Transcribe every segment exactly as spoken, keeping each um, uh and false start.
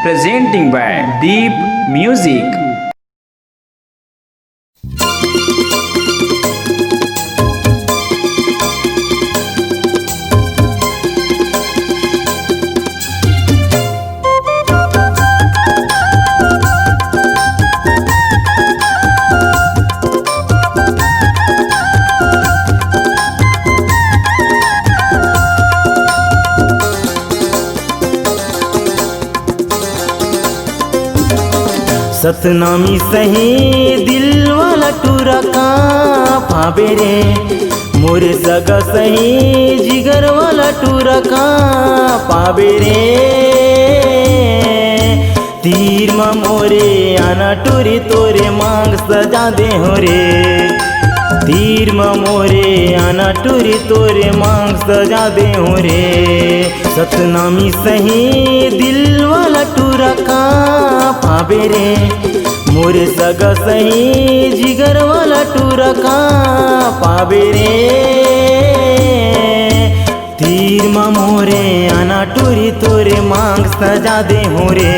Presenting by Deep Music। Satnami सही दिल वाला टूरा का पाबे रे, मोरे सगा सही जिगर वाला टूरा का पाबे रे। तीर म मोरे आना टूरी तोरे मांग सजा दे हो रे। तीर म मोरे आना टूरी तोरे मांग सजा दे हो रे। सतनामी सही दिल वाला टूरा का पाबे रे, मोरे सगा सही जिगर वाला टूरा का पाबे रे। तीर म मोरे आना टूरी तोरे मांग सजा दे हो रे।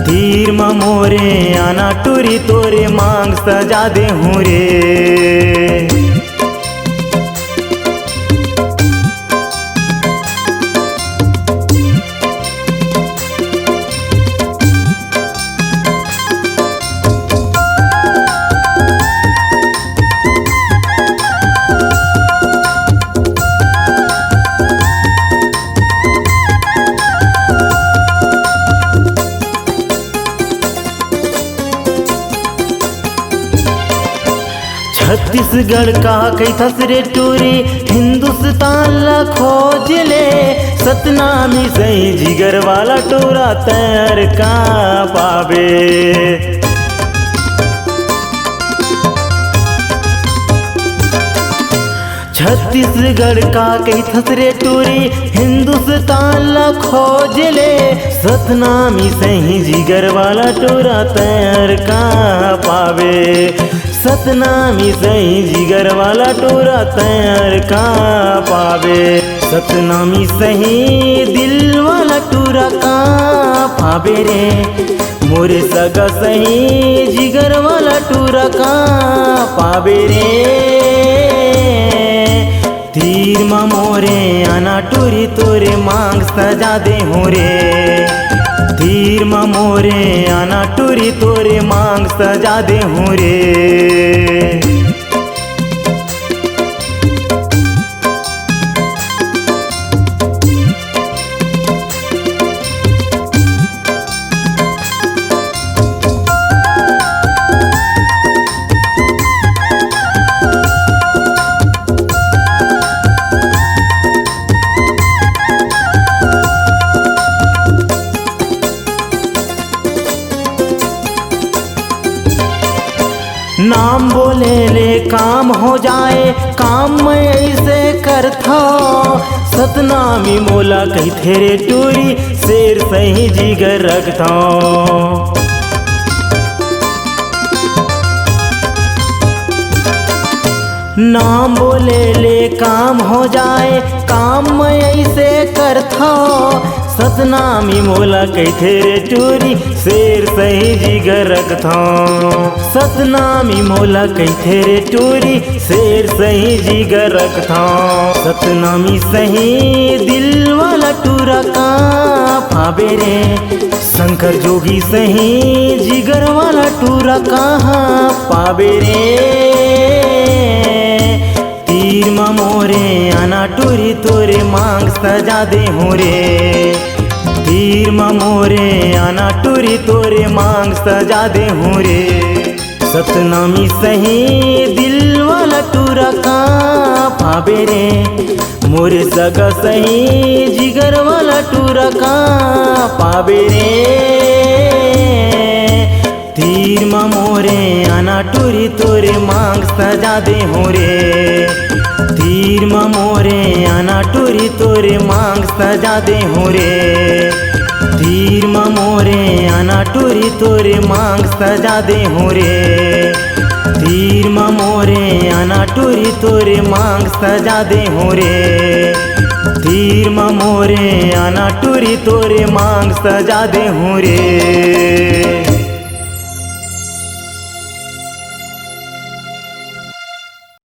तीर म मोरे आना टूरी तोरे मांग सजा दे हो रे। छत्तीसगढ़ का कहिथस रे टूरी, हिंदुस्तान ला खोज ले। सतनामी सही जिगर वाला टूरा तैं हर का पाबे। छत्तीसगढ़ का कहिथस रे टूरी, हिंदुस्तान ला खोज ले। सतनामी सही जिगर वाला टूरा तैं हर का पाबे। सतनामी सही जिगर वाला टूरा तैं हर का पाबे। सतनामी सही दिल वाला टूरा का पाबे रे, मोरे सगा सही जिगर वाला टूरा का पाबे रे। तीर म मोरे आना टूरी तोरे मांग सजा दे हो रे। तीर म मोरे आना टूरी तोरे मांग सजा दे हो रे। नाम बोले ले काम हो जाए, काम मैं ऐसे करथव। सतनामी मोला कहिथे रे टूरी, शेर सही जिगर रखथव। नाम बोले ले काम हो जाए, काम मैं ऐसे करथव। सतनामी मोला कहिथे रे टूरी, शेर सही जिगर रखथव। सतनामी मोला कहिथे रे टूरी, शेर सही जिगर रखथव। सतनामी सही दिल वाला टूरा का पाबे रे। शंकर जोगी सही जिगर वाला टूरा कहाँ पाबे रे। तीर म मोरे आना टूरी तोरे मांग सजा दे हूँ रे। तीर म मोरे आना टूरी तोरे मांग सजा दे हूँ रे। सतनामी सही दिल वाला टूरा का पाबे रे। मोरे सगा सही जिगर वाला टूरा का पाबे रे। तीर म मोरे आना टूरी तोरे मांग सजा दे हूँ रे। तीर म मोरे आना टूरी तोरे मांग सजा दे हूँ रे। तीर म मोरे आना टूरी तोरे मांग सजा दे हूँ रे। तीर म मोरे आना टूरी तोरे मांग सजा दे हूँ रे। तीर म मोरे आना टूरी, तोरे मांग सजा देहूं रे।